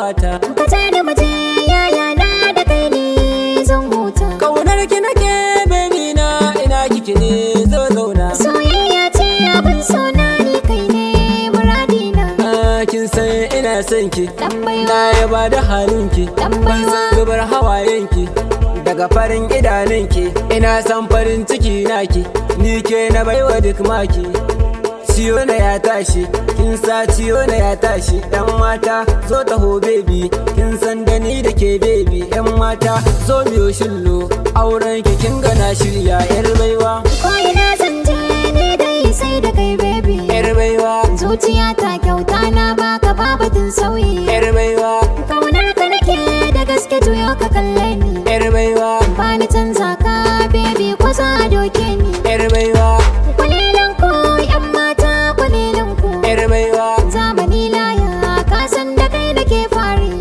rayuwata. Ka tare mu je, yaya na, da kai ne zan huta. Kaunar ki nake, baby na, ina kike ne? Zo zauna. Soyayya ce abin sona, ni kai ne muradina. Ah, kin san ina son ki. Dan baiwa. Na yaba da halinki. Dan Ban baiwa. san zubar hawayenki daga farin idanunki. Ina son farin ciki naki, ni ke na baiwa duk maki. Ciwo na ya tashi, kin sa ciwo na ya tashi. Yan mata, zo taho baby, kin san da ni da ke baby. Yan mata, zo miyo shillo, auren ki kin gana shirya, yar baiwa. Ko ina zan je ne dai sai da kai, baby. Yar baiwa. Zuciya ta kyauta na baka, babatun sauyi. Yar baiwa. Kaunar ka nake da gaske, juyo ka kalle ni. Yar baiwa. Ba ni canza ka, baby, ko za a doke ni. Yar baiwa. Kwalilan ku yan mata, kwalilan ku. Yar baiwa. Zamani laya, ka san da kai nake fari.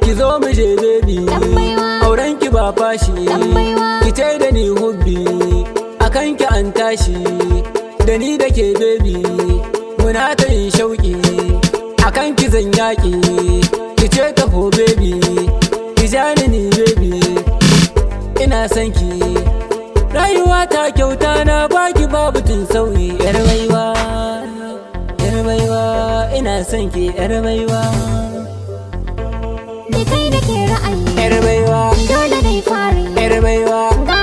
Ki zo mu je, baby. Dan baiwa. Auren ki ba fashi. Dan baiwa. Ki ce da ni hubby, akan ki an tashi. Da ni da ke, baby, muna ta yin shauki, akan ki zan yaki. Ki ce taho, baby, ki ja ni, ni baby ina son ki. Rayuwa ta kyauta na baki, babu tun sauyi. Yar baiwa, yar baiwa, ina son ki, yar baiwa. Ni kai nake ra'ayi. Yar baiwa. Dole nai fari. Yar baiwa. Ga